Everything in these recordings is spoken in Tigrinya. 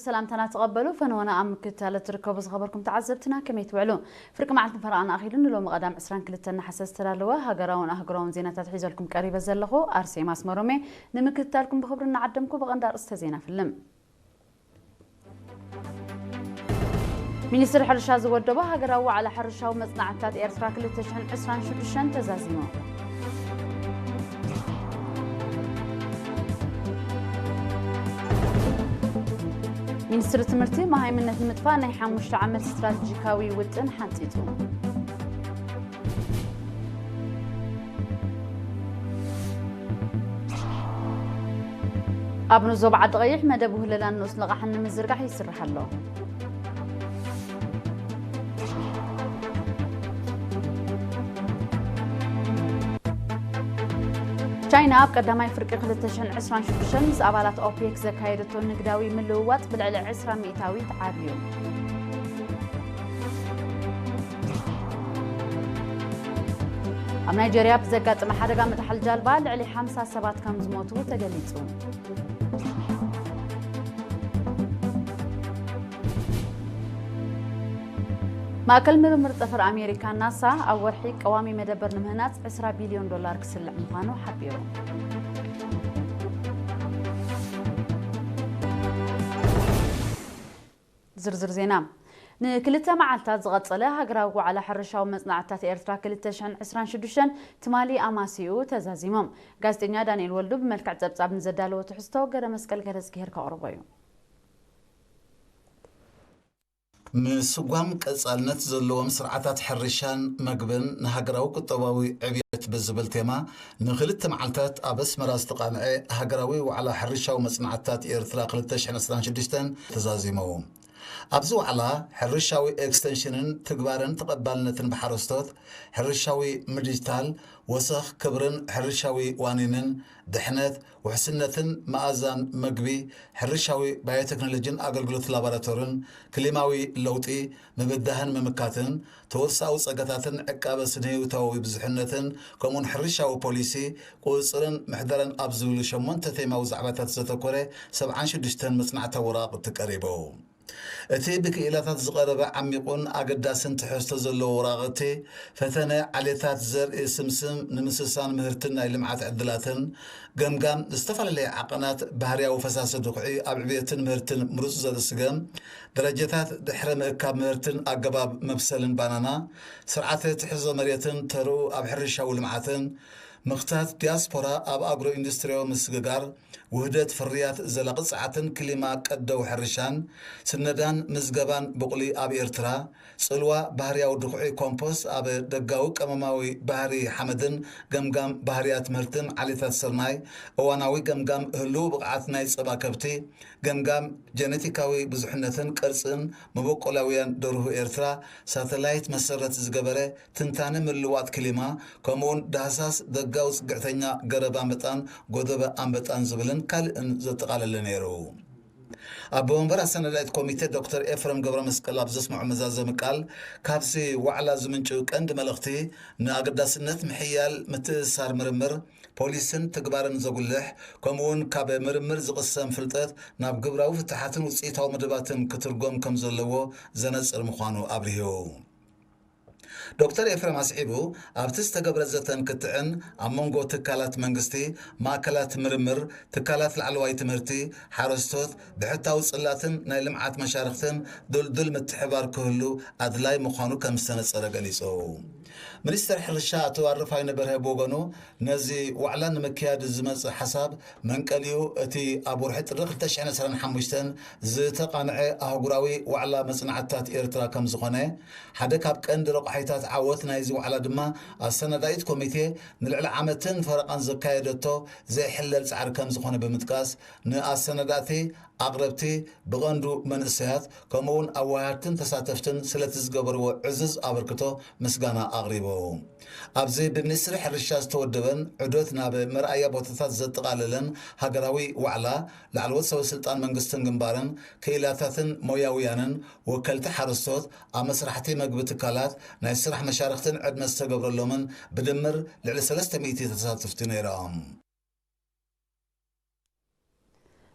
ሰላምታና ተቐበሉ። ፈነወና ኣብ ምክትታል እትርከቡ ዝኸበርኩም ተዓዘብትና ከመይ ትውዕሉ? ፍርቂ መዓልትን ፈረቓን ኣኺሉ ንሎሚ ቀዳም ዕስራን ክልተን ነሓሰ ዝተዳለወ ሃገራውን ኣህጉራውን ዜናታት ሒዘልኩም ቀሪበ ዘለኹ ኣርሴማ ኣስመሮሜ። ንምክትታልኩም ብኽብሪ እናዓደምኩ ብቐንዳ ኣርእስተ ዜና ፍልም። ሚኒስትሪ ሕርሻ ዝወደቦ ሃገራዊ ዋዕላ ሕርሻዊ መጽናዕትታት ኤርትራ ክልተ ሽሕን ዕስራን ሽዱሽተን ተዛዚሙ። ሚኒስትሪ ትምህርቲ መሃይምነት ንምጥፋእ ናይ ሓሙሽተ ዓመት ስትራቴጂካዊ ውጥን ሓንጺጹ። ኣብ ንዞባ ዓዲ ቀይሕ መደብ ውህለላን ንኡስ ልቓሕን ንምዝርጋሕ ይስራሕ ኣሎ። ቻይና ኣብ ቀዳማይ ፍርቂ ክልተ ሽሕን ዕስራን ሽዱሽተን ምስ ኣባላት ኦፔክ ዘካየደቶ ንግዳዊ ምልውዋጥ ብልዕሊ ዕስራ ሚእታዊት ዓብዩ። ኣብ ናይጀርያ ብዘጋጠመ ሓደጋ ምድሓል ጃልባ ልዕሊ ሓምሳ ሰባት ከም ዝሞቱ ተገሊጹ። ማእከል ምርምር ጠፈር ኣሜሪካ ናሳ ኣብ ወርሒ ቀዋሚ መደበር ንምህናጽ ዕስራ ቢልዮን ዶላር ክስልዕ ምዃኑ ሓቢሩ። ዝርዝር ዜና። ንክልተ መዓልታት ዝቐጸለ ሃገራዊ ዋዕላ ሕርሻዊ መጽናዕትታት ኤርትራ ክልተ ሽሕን ዕስራን ሽዱሽተን ትማሊ ኣማሲኡ ተዛዚሞም። ጋዜጠኛ ዳንኤል ወልዱ ብመልክዕ ጸብጻብ ንዘዳለዎ ትሕዝቶ ገረ መስቀል ገረዝግሄር ከቕርቦ እዩ። ምስጓም ቀጻልነት ዘለዎም ስርዓታት ሕርሻን መግብን ንሃገራዊ ቁጠባዊ ዕብየት ብዝብል ቴማ ንክልተ መዓልታት ኣብ ኣስመራ ዝተቓንዐ ሃገራዊ ዋዕላ ሕርሻዊ መጽናዕትታት ኤርትራ ክልተ ሽሕን ዕስራን ሽዱሽተን ተዛዚሙ። ኣብዚ ዋዕላ ሕርሻዊ ኤክስቴንሽንን ትግባረን ተቐባልነትን ብሓረስቶት፣ ሕርሻዊ ምዲጅታል፣ ወሰኽ ክብርን ሕርሻዊ ዋኒንን፣ ድሕነት፣ ውሕስነትን መኣዛን መግቢ፣ ሕርሻዊ ባዮቴክኖሎጂን ኣገልግሎት ላቦራቶርን፣ ክሊማዊ ለውጢ፣ ምብዳህን ምምካትን፣ ተወሳኣዊ ጸጋታትን ዕቃበ ስነ-ህይወታዊ ብዙሕነትን፣ ከምኡውን ሕርሻዊ ፖሊሲ፣ ቁጽጽርን ምሕደራን ኣብ ዝብሉ ሸሞንተ ቴማዊ ዛዕባታት ዘተኮረ ሰብዓን ሽዱሽተን መጽናዕታዊ ወረቓቕቲ ቀሪቡ። እቲ ብክኢላታት ዝቐረበ ዓሚቑን ኣገዳስን ትሕዝቶ ዘለዎ ወረቓቕቲ፣ ፈተነ ዓሌታት ዘርኢ ስምስም ንምስሳን ምህርትን ናይ ልምዓት ዕድላትን፣ ገምጋም ዝተፈላለየ ዓቐናት ባህርያዊ ፈሳሲ ድኹዒ ኣብ ዕብየትን ምህርትን ምሩጽ ዘርኢ ስገም፣ ደረጃታት ድሕረ ምእካብ ምህርትን ኣገባብ መብሰልን ባናና፣ ስርዓተ ትሕዞ መሬትን ተርኡ ኣብ ሕርሻዊ ልምዓትን፣ ምኽታት ዲያስፖራ ኣብ ኣግሮ ኢንዱስትሪያዊ ምስግጋር፣ ውህደት ፍርያት ዘላቒ ጸዓትን ክሊማ ቀደው ሕርሻን፣ ስነዳን ምዝገባን ብቑሊ ኣብ ኤርትራ፣ ጽልዋ ባህርያዊ ድኹዒ ኮምፖስት ኣብ ደጋዊ ቀመማዊ ባህሪ ሓመድን ገምጋም ባህርያት ምህርትን ዓሌታት ስርናይ፣ እዋናዊ ገምጋም ህሉው ብቕዓት ናይ ጸባ ከብቲ፣ ገምጋም ጀነቲካዊ ብዙሕነትን ቅርጽን መበቆላውያን ደርሁ ኤርትራ፣ ሳተላይት መሰረት ዝገበረ ትንታነ ምልዋጥ ክሊማ፣ ከምኡውን ዳህሳስ ደጋዊ ጽግዕተኛ ገረብ ኣንበጣን ጎደበ ኣንበጣን ዝብልን ካልእን ዘጠቓለለ ነይሩ። ኣቦ ወንበር ኣሰናዳኢት ኮሚቴ ዶክተር ኤፍረም ገብረ መስቀል ኣብ ዘስምዖ መዛዘሚ ቃል፣ ካብዚ ዋዕላ ዝምንጩ ቀንዲ መልእኽቲ ንኣገዳስነት ምሕያል ምትእስሳር ምርምር፣ ፖሊስን ትግባርን ዘጉልሕ፣ ከምኡውን ካብ ምርምር ዝቕሰም ፍልጠት ናብ ግብራዊ ፍትሓትን ውጽኢታዊ መደባትን ክትርጎም ከም ዘለዎ ዘነጽር ምዃኑ ኣብሪሁ። ዶክተር ኤፍሬም ኣስዒቡ፣ ኣብቲ ዝተገብረ ዘተን ክትዕን ኣብ መንጎ ትካላት መንግስቲ፣ ማእከላት ምርምር፣ ትካላት ላዕለዋይ ትምህርቲ፣ ሓረስቶት፣ ብሕታዊ ጽላትን ናይ ልምዓት መሻርኽትን ድልዱል ምትሕባር ክህሉ ኣድላይ ምዃኑ ከም ዝተነጸረ ገሊጹ። ሚኒስተር ሕርሻ ኣቶ ኣረፋይነ በርሀ ብወገኑ፣ ነዚ ዋዕላ ንምክያድ ዝመጽእ ሓሳብ መንቀሊኡ እቲ ኣብ ወርሒ ጥሪ ክልተ ሽሕን ዕስራን ሓሙሽተን ዝተቓንዐ ኣህጉራዊ ዋዕላ መጽናዕትታት ኤርትራ ከም ዝኾነ፣ ሓደ ካብ ቀንዲ ረቋሒታት ዓወት ናይዚ ዋዕላ ድማ ኣሰናዳኢት ኮሚቴ ንልዕሊ ዓመትን ፈረቓን ዘካየደቶ ዘይሕለል ጻዕሪ ከም ዝኾነ ብምጥቃስ፣ ንኣሰናዳእቲ ኣቕረብቲ ብቐንዱ መንእሰያት፣ ከምኡውን ኣወሃድትን ተሳተፍትን ስለቲ ዝገበርዎ ዕዙዝ ኣበርክቶ ምስጋና ኣቕሪቡ። ኣብዚ ብሚኒስትሪ ሕርሻ ዝተወደበን ዑደት ናብ መርኣያ ቦታታት ዘጠቓለለን ሃገራዊ ዋዕላ፣ ላዕለዎት ሰበ ስልጣን መንግስትን ግንባርን፣ ክኢላታትን ሞያውያንን፣ ወከልቲ ሓረስቶት፣ ኣመስራሕቲ መግቢ ትካላት፣ ናይ ስራሕ መሻርኽትን ዕድመ ዝተገብረሎምን ብድምር ልዕሊ ሰለስተ ሚእቲ ተሳተፍቲ ነይሮም።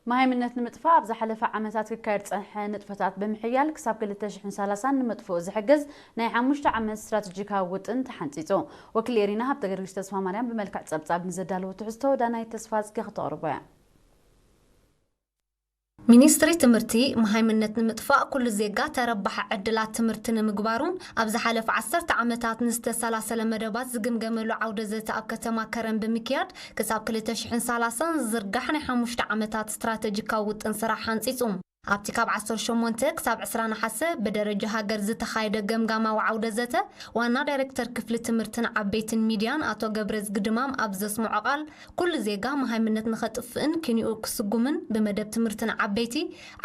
መሃይምነት ንምጥፋእ ኣብ ዝሓለፈ ዓመታት ክካየድ ዝጸንሐ ንጥፈታት ብምሕያል ክሳብ ክልተ ሽሕን ሰላሳን ንምጥፍኡ ዝሕግዝ ናይ ሓሙሽተ ዓመት ስትራተጂካዊ ውጥን ተሓንጺጹ። ወኪል ኤሪና ሃብተገርግሽ ተስፋ ማርያም ብመልክዕ ጸብጻብ ንዘዳለዎ ትሕዝቶ ዳናይት ተስፋዝጊ ክተቕርቦ እያ። ሚኒስትሪ ትምህርቲ፣ መሃይምነት ንምጥፋእ ኩሉ ዜጋ ተረባሒ ዕድላት ትምህርቲ ንምግባሩን ኣብ ዝሓለፈ ዓሰርተ ዓመታት ንዝተሰላሰለ መደባት ዝግምገመሉ ዓውደ ዘተ ኣብ ከተማ ከረን ብምክያድ ክሳብ ክልተ ሽሕን ሰላሳን ዝዝርጋሕ ናይ ሓሙሽተ ዓመታት ስትራተጂካዊ ውጥን ስራሕ ሓንጺጹ። ኣብቲ ካብ ዓሰርተ ሸሞንተ ክሳብ ዕስራ ነሓሰ ብደረጃ ሃገር ዝተኻየደ ገምጋማዊ ዓውደ ዘተ፣ ዋና ዳይሬክተር ክፍሊ ትምህርትን ዓበይትን ሚድያን ኣቶ ገብረዝጊ ድማም ኣብ ዘስምዖ ቃል፣ ኩሉ ዜጋ መሃይምነት ንኸጥፍእን ኪንኡ ክስጉምን ብመደብ ትምህርትን ዓበይቲ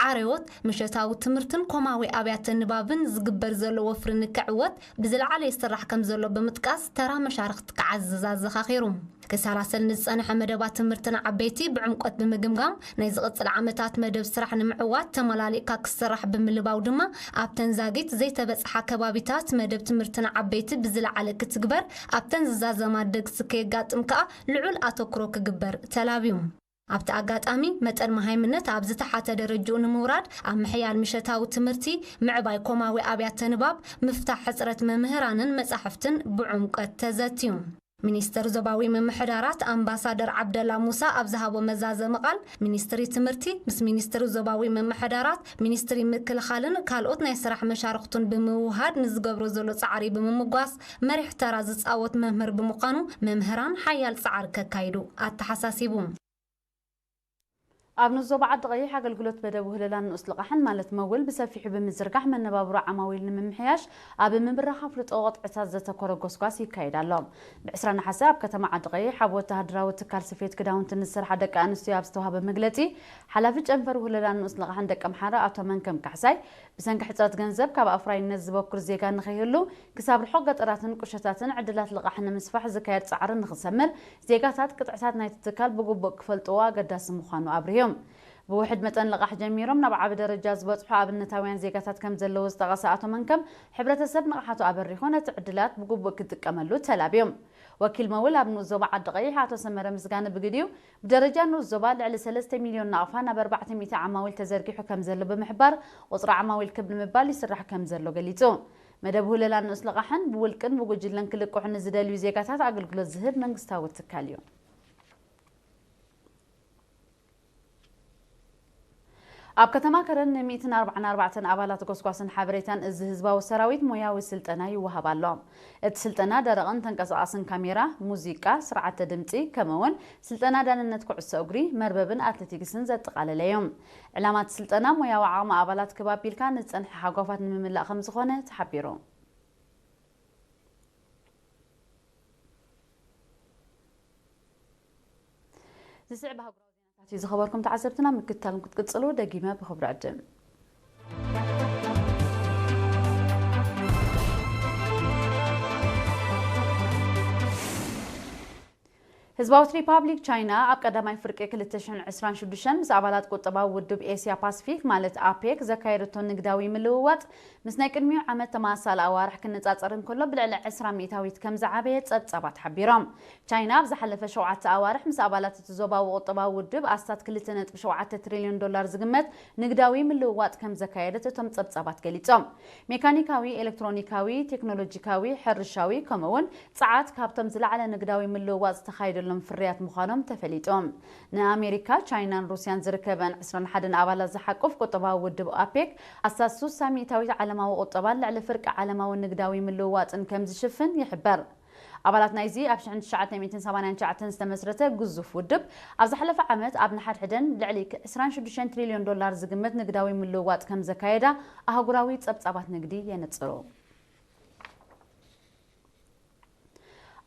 ዓረዮት፣ ምሸታዊ ትምህርትን ኮማዊ ኣብያተ ንባብን ዝግበር ዘሎ ወፍሪ ንክዕወት ብዝለዓለ ይስራሕ ከም ዘሎ ብምጥቃስ፣ ተራ መሻርኽቲ ክዓዝዝ ኣዘኻኺሩ። ክሰላሰል ንዝጸንሐ መደባት ትምህርትን ዓበይቲ ብዕምቆት ብምግምጋም፣ ናይ ዝቕጽል ዓመታት መደብ ስራሕ ንምዕዋት ተመላሊእካ ክስራሕ ብምልባው ድማ፣ ኣብተን ዛጊት ዘይተበጽሓ ከባቢታት መደብ ትምህርትን ዓበይቲ ብዝለዓለ ክትግበር፣ ኣብተን ዝዛዘማ ደግሲ ከየጋጥም ከኣ ልዑል ኣተኩሮ ክግበር ተላብዩ። ኣብቲ ኣጋጣሚ፣ መጠን መሃይምነት ኣብ ዝተሓተ ደረጅኡ ንምውራድ፣ ኣብ ምሕያል ምሸታዊ ትምህርቲ፣ ምዕባይ ኮማዊ ኣብያተ ንባብ፣ ምፍታሕ ሕጽረት መምህራንን መጻሕፍትን ብዕምቆት ተዘትዩ። ሚኒስትር ዞባዊ ምምሕዳራት ኣምባሳደር ዓብደላ ሙሳ ኣብ ዝሃቦ መዛዘሚ ቃል፣ ሚኒስትሪ ትምህርቲ ምስ ሚኒስትሪ ዞባዊ ምምሕዳራት፣ ሚኒስትሪ ምክልኻልን ካልኦት ናይ ስራሕ መሻርኽቱን ብምውሃድ ንዝገብሮ ዘሎ ጻዕሪ ብምምጓስ፣ መሪሕ ተራ ዝጻወት መምህር ብምዃኑ፣ መምህራን ሓያል ጻዕሪ ከካይዱ ኣተሓሳሲቡ። ኣብ ንኡስ ዞባ ዓዲ ቀይሕ ኣገልግሎት መደብ ውህለላን ንኡስ ልቓሕን ማለት መውል ብሰፊሑ ብምዝርጋሕ መነባብሮ ዓማዊል ንምምሕያሽ ኣብ ምብራኽ ኣፍልጦ ቅጥዕታት ዘተኮረ ጎስጓስ ይካየድ ኣሎ። ብ ዕስራ ነሓሰ ኣብ ከተማ ዓዲ ቀይሕ ኣብ ወተሃደራዊ ትካል ስፌት ክዳውንቲ ንዝሰርሓ ደቂ ኣንስትዮ ኣብ ዝተዋህበ መግለጺ፣ ሓላፊ ጨንፈር ውህለላን ንኡስ ልቓሕን ደቂ ኣምሓራ ኣቶ መንከም ካሕሳይ፣ ብሰንኪ ሕጽረት ገንዘብ ካብ ኣፍራይነት ዝበኩር ዜጋ ንኸይህሉ፣ ክሳብ ርሑቕ ገጠራትን ቁሸታትን ዕድላት ልቓሕ ንምስፋሕ ዝካየድ ጻዕሪ ንኽሰምር፣ ዜጋታት ቅጥዕታት ናይቲ ትካል ብግቡእ ክፈልጥዎ ኣገዳሲ ምዃኑ ኣብሪሆም። ብውሕድ መጠን ልቓሕ ጀሚሮም ናብ ዓቢ ደረጃ ዝበጽሑ ኣብነታውያን ዜጋታት ከም ዘለዉ ዝጠቐሰ ኣቶ መንከም፣ ሕብረተሰብ ንቕሓቱ ኣበሪኹ ነቲ ዕድላት ብግቡእ ክጥቀመሉ ተላብዮም። ወኪል መውል ኣብ ንኡስ ዞባ ዓዲ ቀይሕ ኣቶ ሰመረ ምስጋነ ብግዲኡ፣ ብደረጃ ንኡስ ዞባ ልዕሊ ሰለስተ ሚልዮን ናቕፋ ናብ ኣርባዕተ ሚእቲ ዓማዊል ተዘርጊሑ ከም ዘሎ ብምሕባር፣ ቁጽሪ ዓማዊል ክብ ንምባል ይስራሕ ከም ዘሎ ገሊጹ። መደብ ውህለላን ንኡስ ልቓሕን ብውልቅን ብጉጅለን ክልቅሑ ንዝደልዩ ዜጋታት ኣገልግሎት ዝህብ መንግስታዊ ትካል እዩ። ኣብ ከተማ ከረን ን ሚእትን ኣርባዓን ኣርባዕተን ኣባላት ጎስጓስን ሓበሬታን እዚ ህዝባዊ ሰራዊት ሞያዊ ስልጠና ይወሃብ ኣሎ። እቲ ስልጠና ደረቕን ተንቀሳቓስን ካሜራ፣ ሙዚቃ፣ ስርዓተ ድምጺ፣ ከምኡ'ውን ስልጠና ዳንነት ኩዕሶ እግሪ፣ መርበብን ኣትሌቲክስን ዘጠቓለለ እዩ። ዕላማ እቲ ስልጠና ሞያዊ ዓቕሚ ኣባላት ክብ ኣቢልካ ንዝጸንሐ ሃጓፋት ንምምላእ ከም ዝኾነ ተሓቢሩ። ዝስዕብ ኣህጉራዊ ዜናታት እዩ ዝኸበርኩም ተዓዘብትና፣ ምክትታልኩም ክትቅጽሉ ደጊመ ብኽብሪ ዕድም። ህዝባዊት ሪፓብሊክ ቻይና ኣብ ቀዳማይ ፍርቂ ክልተ ሽሕን ዕስራን ሽዱሽተን ምስ ኣባላት ቁጠባዊ ውድብ ኤስያ ፓሲፊክ ማለት ኣፔክ ዘካየደቶ ንግዳዊ ምልውዋጥ ምስ ናይ ቅድሚኡ ዓመት ተመሳሳሊ ኣዋርሕ ክነጻጸር እንከሎ ብልዕሊ ዕስራ ሚእታዊት ከም ዝዓበየ ጸብጻባት ሓቢሮም። ቻይና ኣብ ዝሓለፈ ሸውዓተ ኣዋርሕ ምስ ኣባላት እቲ ዞባዊ ቁጠባዊ ውድብ ኣስታት ክልተ ነጥቢ ሸውዓተ ትሪልዮን ዶላር ዝግመት ንግዳዊ ምልውዋጥ ከም ዘካየደት እቶም ጸብጻባት ገሊጾም። ሜካኒካዊ፣ ኤሌክትሮኒካዊ፣ ቴክኖሎጂካዊ፣ ሕርሻዊ፣ ከምኡ'ውን ጸዓት ካብቶም ዝለዓለ ንግዳዊ ምልውዋጥ ዝተኻየደሎም ፍርያት ምዃኖም ተፈሊጡ። ንኣሜሪካ፣ ቻይናን ሩስያን ዝርከበን ዕስራን ሓደን ኣባላት ዝሓቁፍ ቁጠባዊ ውድብ ኣፔክ ኣስታት ስሳ ሚእታዊት ዓለማዊ ቁጠባን ልዕሊ ፍርቂ ዓለማዊ ንግዳዊ ምልውዋጥን ከም ዝሽፍን ይሕበር። ኣባላት ናይዚ ኣብ ሽሕን ትሽዓተ ሚእትን ሰማንያን ትሽዓተን ዝተመስረተ ግዙፍ ውድብ፣ ኣብ ዝሓለፈ ዓመት ኣብ ንሓድሕደን ልዕሊ ዕስራን ሽዱሽተን ትሪልዮን ዶላር ዝግመት ንግዳዊ ምልውዋጥ ከም ዘካየዳ ኣህጉራዊ ጸብጻባት ንግዲ የነጽሩ።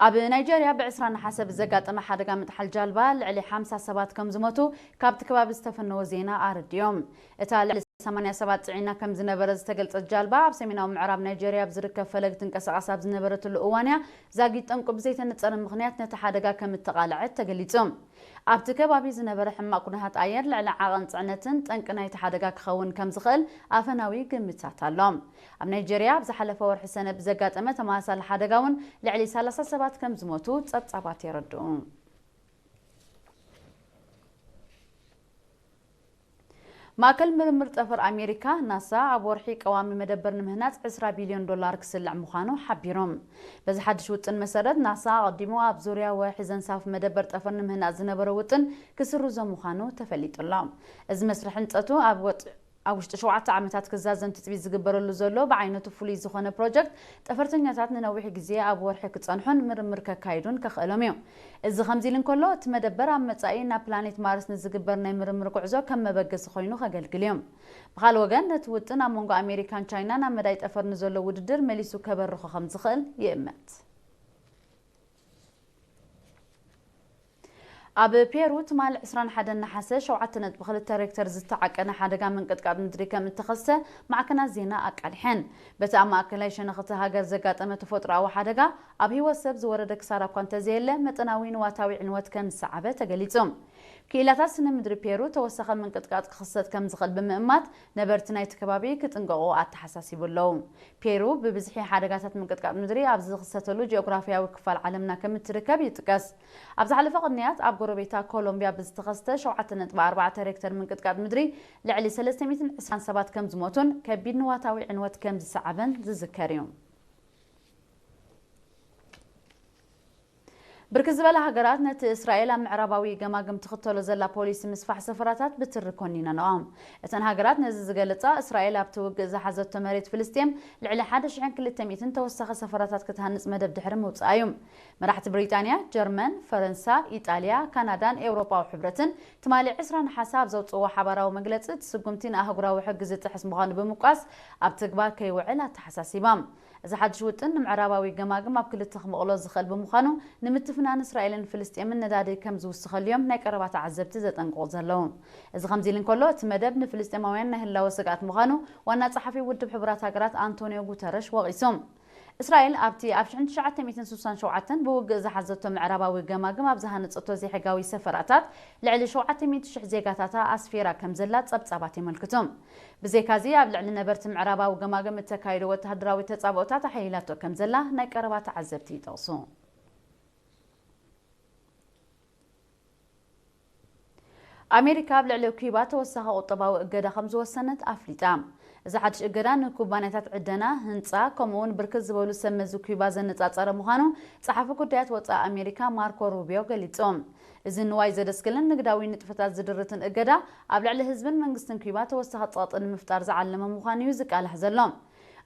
ኣብ ናይጀርያ ብ ዕስራ ነሓሰ ብዘጋጠመ ሓደጋ ምጥሓል ጃልባ ልዕሊ ሓምሳ ሰባት ከም ዝሞቱ ካብቲ ከባቢ ዝተፈነወ ዜና ኣረዲኦም። እታ ልዕሊ ሰማንያ ሰባት ጽዒና ከም ዝነበረ ዝተገልጸት ጃልባ፣ ኣብ ሰሜናዊ ምዕራብ ናይጀርያ ኣብ ዝርከብ ፈለግ ትንቀሳቐስ ኣብ ዝነበረትሉ እዋን እያ ዛጊት ጠንቁ ብዘይተነጸረ ምኽንያት ነቲ ሓደጋ ከም እተቓልዐት ተገሊጹ። ኣብቲ ከባቢ ዝነበረ ሕማቕ ኩነታት ኣየር ልዕሊ ዓቐን ጽዕነትን ጠንቂ ናይቲ ሓደጋ ክኸውን ከም ዝኽእል ኣፈናዊ ግምታት ኣሎ። ኣብ ናይጀርያ ኣብ ዝሓለፈ ወርሒ ሰነ ብዘጋጠመ ተመሳሳሊ ሓደጋ እውን ልዕሊ ሰላሳ ሰባት ከም ዝሞቱ ጸብጻባት የረድኡ። ማእከል ምርምር ጠፈር ኣሜሪካ፣ ናሳ፣ ኣብ ወርሒ ቀዋሚ መደበር ንምህናጽ ዕስራ ቢልዮን ዶላር ክስልዕ ምዃኑ ሓቢሮም። በዚ ሓድሽ ውጥን መሰረት፣ ናሳ ኣቐዲሙ ኣብ ዙርያ ወርሒ ዘንሳፍፍ መደበር ጠፈር ንምህናጽ ዝነበሮ ውጥን ክስርዞ ምዃኑ ተፈሊጡ ኣሎ። እዚ መስርሕ ህንጸቱ ኣብ ወጥ-፣ ኣብ ውሽጢ ሸውዓተ ዓመታት ክዛዘም ትጽቢት ዝግበረሉ ዘሎ ብዓይነቱ ፍሉይ ዝኾነ ፕሮጀክት፣ ጠፈርተኛታት ንነዊሕ ግዜ ኣብ ወርሒ ክጸንሑን ምርምር ከካይዱን ከኽእሎም እዩ። እዚ ከምዚ ኢሉ እንከሎ፣ እቲ መደበር ኣብ መጻኢ ናብ ፕላኔት ማርስ ንዝግበር ናይ ምርምር ጉዕዞ ከም መበገሲ ኮይኑ ከገልግል እዩ። ብኻልእ ወገን፣ ነቲ ውጥን ኣብ መንጎ ኣሜሪካን ቻይናን ኣብ መዳይ ጠፈር ንዘሎ ውድድር መሊሱ ከበርኾ ከም ዝኽእል ይእመት። ኣብ ፔሩ ትማሊ ዕስራን ሓደን ነሓሰ ሸውዓተ ነጥቢ ክልተ ሬክተር ዝተዓቀነ ሓደጋ ምንቅጥቃጥ ምድሪ ከም እተኸስተ ማዕከናት ዜና ኣቃሊሐን። በቲ ኣብ ማእከላይ ሸነኽ እታ ሃገር ዘጋጠመ ተፈጥሮኣዊ ሓደጋ ኣብ ህይወት ሰብ ዝወረደ ክሳራ እኳ እንተዘየለ፣ መጠናዊ ንዋታዊ ዕንወት ከም ዝሰዓበ ተገሊጹ። ክኢላታት ስነ ምድሪ ፔሩ ተወሳኺ ምንቅጥቃጥ ክኽሰት ከም ዝኽእል ብምእማት፣ ነበርቲ ናይቲ ከባቢ ክጥንቀቑ ኣተሓሳሲቡ ኣለዉ። ፔሩ ብብዝሒ ሓደጋታት ምንቅጥቃጥ ምድሪ ኣብ ዝኽሰተሉ ጂኦግራፍያዊ ክፋል ዓለምና ከም እትርከብ ይጥቀስ። ኣብ ዝሓለፈ ቅንያት ኣብ ጎረቤታ ኮሎምብያ ብዝተኸስተ ሸውዓተ ነጥቢ ኣርባዕተ ሬክተር ምንቅጥቃጥ ምድሪ ልዕሊ ሰለስተ ሚእትን ዕስራን ሰባት ከም ዝሞቱን ከቢድ ንዋታዊ ዕንወት ከም ዝሰዓበን ዝዝከር እዩ። ብርክት ዝበላ ሃገራት ነቲ እስራኤል ኣብ ምዕራባዊ ገማግም ትኽተሎ ዘላ ፖሊሲ ምስፋሕ ሰፈራታት ብትሪ ኮኒነንኦ። እተን ሃገራት ነዚ ዝገለጻ፣ እስራኤል ኣብቲ ውግእ ዝሓዘቶ መሬት ፍልስጤም ልዕሊ ሓደ ሽሕን ክልተ ሚእትን ተወሳኺ ሰፈራታት ክትሃንጽ መደብ ድሕሪ ምውጻኣ እዩ። መራሕቲ ብሪጣንያ፣ ጀርመን፣ ፈረንሳ፣ ኢጣልያ፣ ካናዳን ኤውሮጳዊ ሕብረትን ትማሊ ዕስራ ነሓሰ ኣብ ዘውጽእዎ ሓባራዊ መግለጺ፣ እቲ ስጉምቲ ንኣህጉራዊ ሕጊ ዝጥሕስ ምዃኑ ብምውቃስ፣ ኣብ ተግባር ከይውዕል ኣተሓሳሲቦም። እዚ ሓድሽ ውጥን ንምዕራባዊ ገማግም ኣብ ክልተ ክመቕሎ ዝኽእል ብምዃኑ፣ ንምትፍናን እስራኤልን ፍልስጤምን ነዳዲ ከም ዝውስኸሉ እዮም ናይ ቀረባ ተዓዘብቲ ዘጠንቅቑ ዘለዉ። እዚ ከምዚ ኢሉ እንከሎ፣ እቲ መደብ ንፍልስጤማውያን ናይ ህላወ ስግኣት ምዃኑ ዋና ጸሓፊ ውድብ ሕቡራት ሃገራት ኣንቶኒዮ ጉተረሽ ወቒሱ። እስራኤል ኣብቲ ኣብ ሽሕን ትሽዓተ ሚእትን ስሳን ሸውዓተን ብውግእ ዝሓዘቶ ምዕራባዊ ገማግም ኣብ ዝሃነጸቶ ዘይሕጋዊ ሰፈራታት ልዕሊ ሸውዓተ ሚእቲ ሽሕ ዜጋታታ ኣስፊራ ከም ዘላ ጸብጻባት የመልክቱ። ብዘይካዚ፣ ኣብ ልዕሊ ነበርቲ ምዕራባዊ ገማግም እተካየዶ ወተሃደራዊ ተጻብኦታት ኣሐይላቶ ከም ዘላ ናይ ቀረባ ተዓዘብቲ ይጠቕሱ። ኣሜሪካ ኣብ ልዕሊ ኩባ ተወሳኺ ቁጠባዊ እገዳ ከም ዝወሰነት ኣፍሊጣ። እዚ ሓድሽ እገዳ ንኩባንያታት ዕደና፣ ህንጻ፣ ከምኡ እውን ብርክት ዝበሉ ሰብ መዚ ኩባ ዘነጻጸረ ምዃኑ ጸሓፊ ጉዳያት ወጻኢ ኣሜሪካ ማርኮ ሩቢዮ ገሊጹ። እዚ ንዋይ ዘደስክልን ንግዳዊ ንጥፈታት ዝድርትን እገዳ፣ ኣብ ልዕሊ ህዝብን መንግስትን ኩባ ተወሳኺ ጸቕጢ ንምፍጣር ዝዓለመ ምዃኑ እዩ ዝቃላሕ ዘሎ።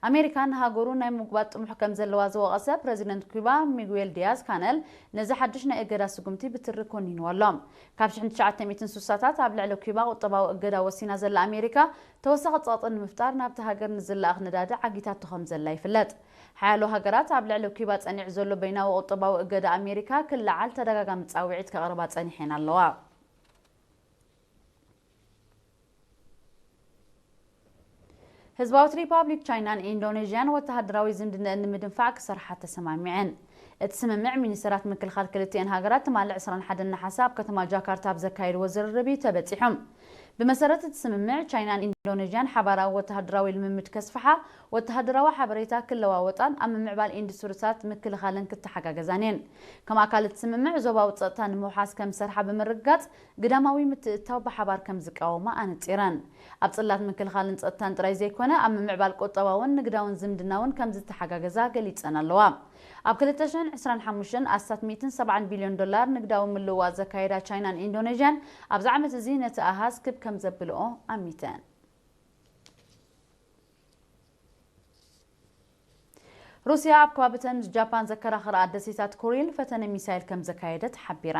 ኣሜሪካ ንሃገሩ ናይ ምጉባጥ ጥሙሕ ከም ዘለዋ ዝወቐሰ ፕረዚደንት ኩባ ሚጉዌል ዲያዝ ካነል፣ ነዚ ሓድሽ ናይ እገዳ ስጉምቲ ብትሪ ኮኒንዎ ኣሎ። ካብ ሽሕን ትሽዓተ ሚእትን ስሳታት ኣብ ልዕሊ ኩባ ቁጠባዊ እገዳ ወሲና ዘላ ኣሜሪካ፣ ተወሳኺ ጸቕጢ ንምፍጣር ናብቲ ሃገር ንዝለኣኽ ነዳዲ ዓጊታቶ ከም ዘላ ይፍለጥ። ሓያሎ ሃገራት ኣብ ልዕሊ ኩባ ጸኒዑ ዘሎ በይናዊ ቁጠባዊ እገዳ ኣሜሪካ ክለዓል ተደጋጋሚ ጻውዒት ከቕርባ ጸኒሐን ኣለዋ። ህዝባዊት ሪፓብሊክ ቻይናን ኢንዶኔዥያን ወተሃደራዊ ዝምድነአን ንምድንፋዕ ክሰርሓ ተሰማሚዐን። እቲ ስምምዕ ሚኒስተራት ምክልኻል ክልቲኤን ሃገራት ትማሊ ዕስራን ሓደን ነሓሰ ኣብ ከተማ ጃካርታ ኣብ ዘካየድዎ ዝርርብ እዩ ተበጺሖም። ብመሰረት እቲ ስምምዕ፣ ቻይናን ኢንዶኔዥያን ሓባራዊ ወተሃደራዊ ልምምድ ከስፍሓ፣ ወተሃደራዊ ሓበሬታ ክለዋወጣን ኣብ ምምዕባል ኢንዱስትሪታት ምክልኻልን ክተሓጋገዛን እየን። ከም ኣካል እቲ ስምምዕ፣ ዞባዊ ጸጥታ ንምውሓስ ከም ዝሰርሓ ብምርግጋጽ፣ ግዳማዊ ምትእትታው ብሓባር ከም ዝቃወማ ኣነጺረን። ኣብ ጽላት ምክልኻልን ጸጥታን ጥራይ ዘይኮነ፣ ኣብ ምምዕባል ቁጠባውን ንግዳውን ዝምድና እውን ከም ዝተሓጋገዛ ገሊጸን ኣለዋ። ኣብ ክልተ ሽሕን ዕስራን ሓሙሽተን ኣስታት ሚእትን ሰብዓን ቢልዮን ዶላር ንግዳዊ ምልውዋጥ ዘካየዳ ቻይናን ኢንዶኔዥያን፣ ኣብዚ ዓመት እዚ ነቲ ኣሃዝ ክብ ከም ዘብልኦ ኣሚተን። ሩስያ ኣብ ከባቢተን ምስ ጃፓን ዘከራኽራ ደሴታት ኩሪል ፈተነ ሚሳይል ከም ዘካየደት ሓቢራ።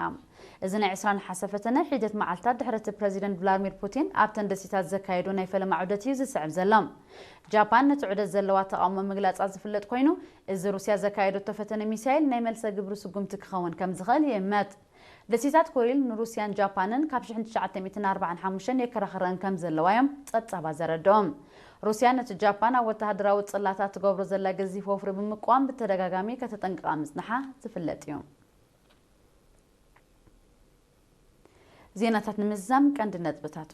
እዚ ናይ ዕስራ ነሓሰ ፈተነ ሒደት መዓልታት ድሕሪ እቲ ፕረዚደንት ቭላድሚር ፑቲን ኣብተን ደሴታት ዘካየዶ ናይ ፈለማ ዑደት እዩ ዝስዕብ ዘሎ። ጃፓን ነቲ ዑደት ዘለዋ ተቓውሞ ምግላጻ ዝፍለጥ ኮይኑ፣ እዚ ሩስያ ዘካየደቶ ፈተነ ሚሳይል ናይ መልሰ ግብሪ ስጉምቲ ክኸውን ከም ዝኽእል ይእመት። ደሴታት ኮሪል ንሩስያን ጃፓንን ካብ ሽሕን ትሽዓተ ሚእትን ኣርባዓን ሓሙሽተን የከራኽረን ከም ዘለዋ እዮም ጸብጻባት ዘረድኦም። ሩስያ ነቲ ጃፓን ኣብ ወተሃደራዊ ጽላታ ትገብሮ ዘላ ገዚፍ ወፍሪ ብምቅዋም ብተደጋጋሚ ከተጠንቅቓ ምጽንሓ ዝፍለጥ እዩ። ዜናታት ንምዝዛም ቀንዲ ነጥብታቱ።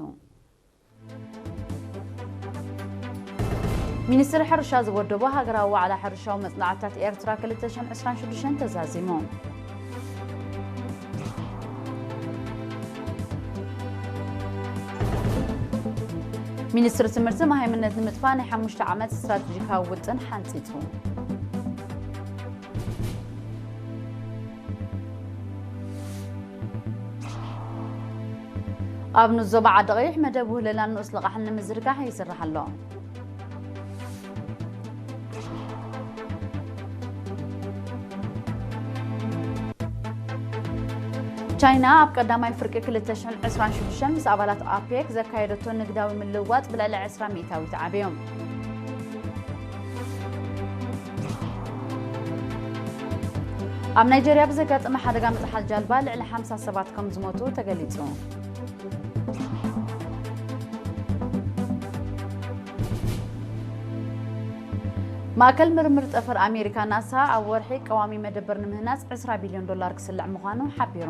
ሚኒስትሪ ሕርሻ ዝወደቦ ሃገራዊ ዋዕላ ሕርሻዊ መጽናዕትታት ኤርትራ ክልተ ሽሕን ዕስራን ሽዱሽተን ተዛዚሙ። ሚኒስትሪ ትምህርቲ መሃይምነት ንምጥፋእ ናይ ሓሙሽተ ዓመት ስትራቴጂካዊ ውጥን ሓንፂፁ። ኣብ ንኡስ ዞባ ዓዲ ቀይሕ መደብ ውህለላን ንኡስ ልቓሕን ንምዝርጋሕ ይስራሕ ኣሎ። ቻይና ኣብ ቀዳማይ ፍርቂ ክልተ ሽሕን ዕስራን ሽዱሽተን ምስ ኣባላት ኣፔክ ዘካየደቶ ንግዳዊ ምልውዋጥ ብልዕሊ ዕስራ ሚእታዊት ዓብዮም። ኣብ ናይጀርያ ብዘጋጠመ ሓደጋ ምጥሓል ጃልባ ልዕሊ ሓምሳ ሰባት ከም ዝሞቱ ተገሊጹ። ማእከል ምርምር ጠፈር ኣሜሪካ ናሳ ኣብ ወርሒ ቀዋሚ መደበር ንምህናጽ ዕስራ ቢልዮን ዶላር ክስልዕ ምዃኑ ሓቢሩ።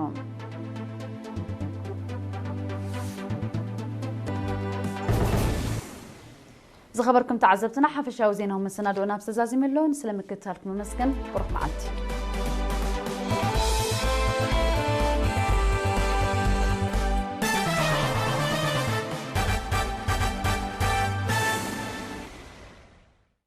ዝኸበርኩም ተዓዘብትና፣ ሓፈሻዊ ዜናዊ መሰናድኦና ኣብ ተዛዚሙ ኣሎ። ስለምክትታልኩም ኣመስግን። ብሩኽ መዓልቲ።